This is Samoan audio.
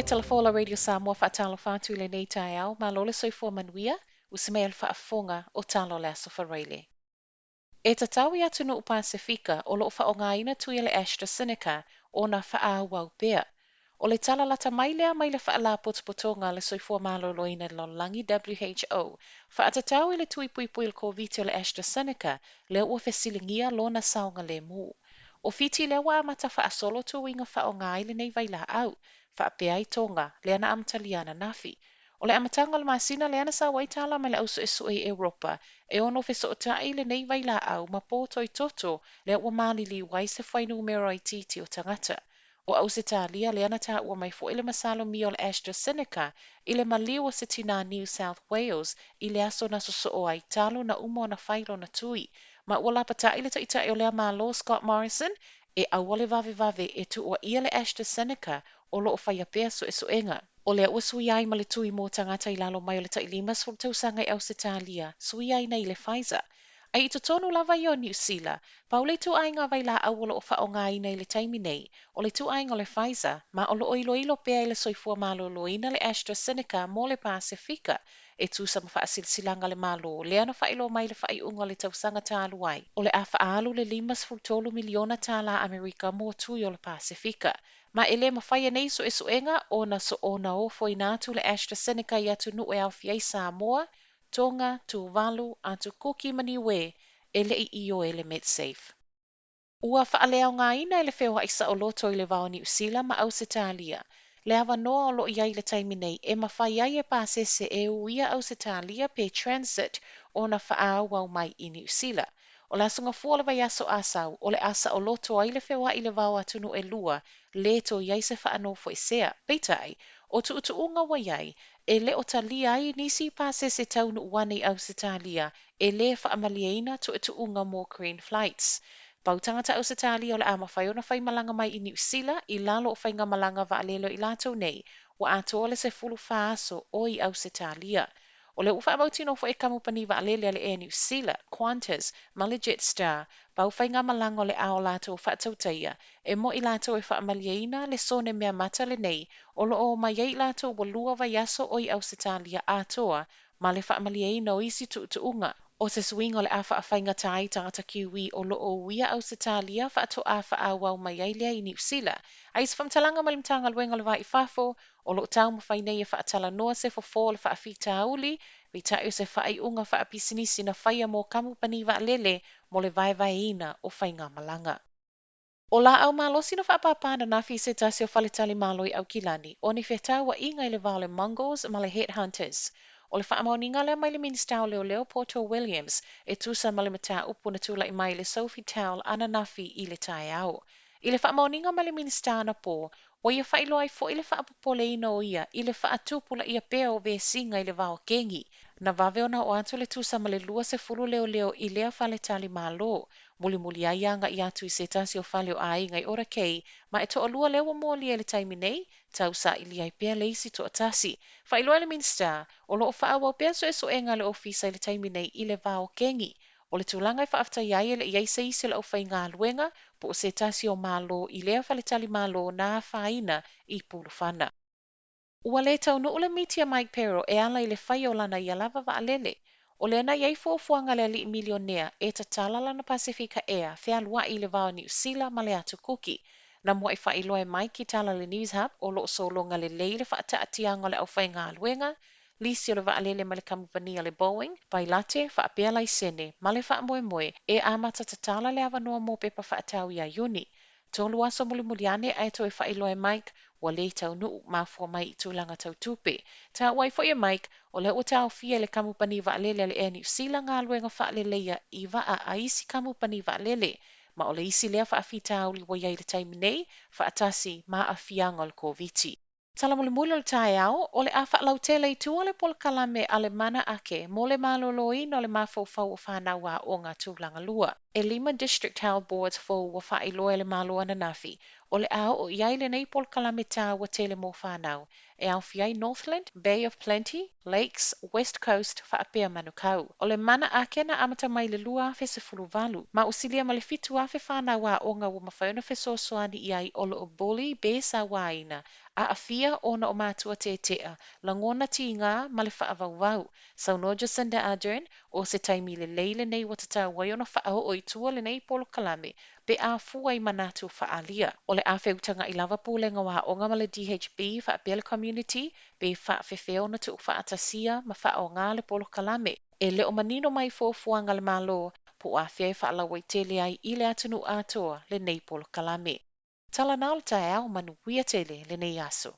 Talafola Radio Samoa faatalofa atu i lenei taeao, malo le soifua manuia, usi mai a le faafofoga o tala o le Aso Faraile. E tatau i atunuu Pasefika o lo o faaaogaina tui a le AstraZeneca ona faaauau pea. O le tala lata mai lea mai le Faalapotopotoga a le Soifua Maloloina i le Lalolagi, WHO, faatatau i le tui puipui i le Koviti o le AstraZeneca lea ua fesiligia lona saogalemu. O Fiti lea ua amata faasolo tuiga faaaoga ai lenei vailaau, faapea ai Toga lea na amatalia ananafi. O le amataga o le masina lea na sau ai tala mai le au suesue i Europa e ono fesootai lenei vailaau ma poto toto lea ua maliliu ai se fuainumera itiiti o tagata. O Ausetalia lea na taua mai foi le masalomia o le AstraZeneca i le maliu o se tinā New South Wales i le aso na sosoo ai talu na uma ona fai lona tui. Ma ua lapata'i le taitai o lea Malo Scott Morrison e aua le vavevave e tuuaia le AstraZeneca o lo o faia pea suesuega. O lea ua suia ai ma le tui mo tagata i lalo mai o le tai 50 tausaga i Ausetalia, suia ai nei i le Pfizer. Ai i totonu lava ia o Niu Sila, pau le ituaiga vailaau o lo o faaaogaina i le taimi nei, o le ituaiga o le Pfizer, ma o lo o iloilo pea e le Soifua Maloloina le AstraZeneca mo le Pasefika, e tusa ma faasilasilaga a le Malo lea na faailoa mai i le faaiuga o le tausaga talu ai, o le a faaalu le $53 miliona tālā Amerika mo tui o le Pasefika. Ma e le mafai e nei suesuega ona soona ofoina atu le AstraZeneca i atunuu e aofia ai Samoa, Tonga, Tuvalu, Atu Kuki ma Niue e le i ioe le Medsafe. Ua faaleaogaina e le feoai saoloto i le va o Niu Sila ma Ausetalia le avanoa o lo o i ai i le taimi nei e mafai ai e pasese e uia Ausetalia pe transit ona faaauau mai i Niu Sila. O le Aso Gafua o le vaiaso a sau, o le a saoloto ai le feoai i le va o atunuu e lua, lē toe i ai se faanofoesea. Peitai, o tuutuuga ua i ai, e le o talia ai nisi pasese taunuu ane i Ausetalia e lē faamalieina tuutuuga mo Green Flights. Pau tagata Ausetalia o le a mafai ona faimalaga mai i Niu Sila i lalo o faigamalaga vaalele o i latou nei ua atoa le 14 aso o i Ausetalia. O lea ua faamautinoa foi e kamupani vaalele a le Air New Sila, Qantas, ma le Jetstar, pau faigamalaga o le a o latou faatautaia, e mo'i latou e faamalieina le sone meamata lenei o lo o omai ai i latou ua lua vaiaso o i Ausetalia atoa ma le faamalieina o isi tuutuuga. O se suiga o le a faafaigata ai tagata Kiwi o lo o uia Ausetalia faatoa faaauau mai ai lea i Niu Sila. A i se faamatalaga mai le Matagaluega o le Va i Fafo, o lo o taumafai nei e faatalanoa se fofo o le faafitauli, peitai o se faaiuga faapisinisi na faia mo kamupani vaalele mo le vaevaeina o faigamalaga. O laau malosi na faapāpā ananafi i se tasi o faletalimalo i Aukilani, o ni fetāuaʻiga i le va o le Mongols ma le Headhunters. O le faamaoniga lea mai le Minisita o Leoleo Poto Williams e tusa ma le mataupu na tulai mai i le Sofitel ananafi i le taeao. I le faamaoniga mai le Minisita anapō, ua ia faailoa ai foi le faapopoleina o ia i le faatupulaia pea o vesiga i le va o kegi. Na vave ona oo atu le tusa ma le 20 leoleo i lea faletalimalo, mulimuli ai agaʻi atu i se tasi o fale o aiga i Orakei, ma e toalua lea ua molia i le taimi nei, tausaili ai pea le isi toatasi. Faailoa e le Minisita, o lo o faaauau pea suesuega a le ofisa i le taimi nei i le va o kegi. O le tulaga e faafetaia ai e le i ai se isi o le aufaigaluega po o se tasi o Malo i lea faletalimalo na afaina i Pulufana. Ua le taunuu le miti a Mike Pero e ala i le fai o lana ia lava vaalele. O lea na i ai fuafuaga a le alii milionea e tatala lana Pasefika Air fealuai i le va o Niu Sila ma le Atu Kuki. Na muai faailoa e Mike i tala a le Newshub o lo o sologa lelei le faataatiaga o le aufaigaluega, lisi o le vaalele mai le kamupani a le Boeing, pailate, faapea laisene, ma le faamoemoe e amata tatala le avanoa mo pepa faatau ia Iuni. Tolu aso mulimuli ane ae toe faailoa e Mike ua le taunuu, mafua mai i tulaga tau tupe. Taua ai foi e Mike, o lea ua taofia e le kamupani vaalele a le Air New Sila galuega faaleleia i vaa a isi kamupani vaalele, ma o le isi lea faafitauli ua i ai i le taimi nei, faatasi ma aafiaga o le Koviti. Tala mulimuli o le taeao, o le a faalautele i tua le polokalame a le Mana Ake mo le maloloina o le mafaufau o fanau aoga tulaga lua. ʻElima District Health Boards fou ua faailoa e le Malo ananafi, o le a oo i ai lenei polokalame tāua tele mo whānau, e aofia ai Northland, Bay of Plenty, Lakes, West Coast, faapea Manukau. O le mana akena amata mai le 2018, ma ua silia ma le 7,000 whānau aoga ua mafai ona fesoasoani i ai o loo bully pe sauaina, aafia ona o matua tetea, lagona tiga ma le faavauvau. Saunoa Jacinda Ardern, o se taimi lelei lenei ua tatau ai ona faaoo i tua lenei polokalame pe a fua i manatu faaalia. O le a feutaga'i lava Pulega o Aoga ma le DHB faapea le community pe faafefea ona tuufaatasia ma faaaoga le polokalame. E le o manino mai fuafuaga a le Malo po o afea e faalauaitele ai i le atunuu atoa lenei polokalame. Tala na o le taeao, manuia tele lenei aso.